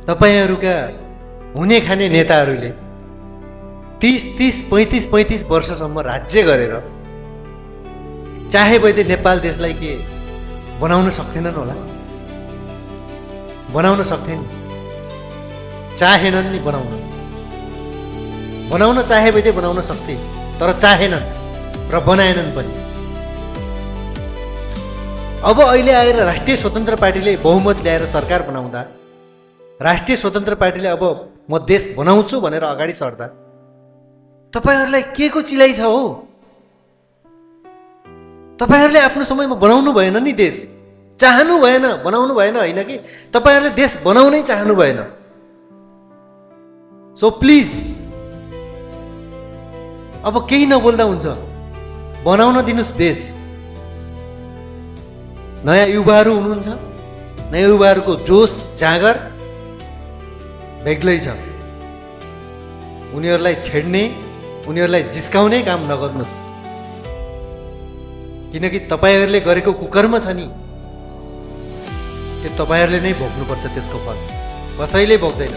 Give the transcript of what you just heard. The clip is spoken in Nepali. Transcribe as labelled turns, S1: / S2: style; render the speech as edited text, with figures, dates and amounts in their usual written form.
S1: तपाईहरूका हुने खाने नेताहरूले 35 वर्षसम्म राज्य गरेर चाहे वैद्य नेपाल देशलाई के बनाउन सक्थेनन् होला? बनाउन सक्थेन, चाहेनन् नि बनाउन चाहे वैद्य बनाउन सक्थे, तर चाहेनन् र बनाएनन् पनि। अब अहिले आएर राष्ट्रिय स्वतन्त्र पार्टीले बहुमत ल्याएर सरकार बनाउँदा, राष्ट्रिय स्वतन्त्र पार्टीले अब म देश बनाउँछु भनेर अगाडि सर्दा तपाईहरूलाई के को चिलाइ छ हो? तपाईहरूले आफ्नो समयमा बनाउनु भएन नि, देश चाहनु भएन, बनाउनु भएन होइन कि तपाईहरूले देश बनाउनै चाहनु भएन। सो प्लिज अब केही नबोल्दा हुन्छ, बनाउन दिनुस् देश। नयाँ युवाहरू हुनुहुन्छ, नयाँ युवाहरूको जोस जाँगर बेग्लै छ। उनीहरूलाई छेड्ने, उनीहरूलाई जिस्काउने काम नगर्नुहोस्, किनकि तपाईहरूले गरेको कुकर्म छ नि, त्यो तपाईहरूले नै भोग्नुपर्छ। त्यसको फल कसैले भोग्दैन।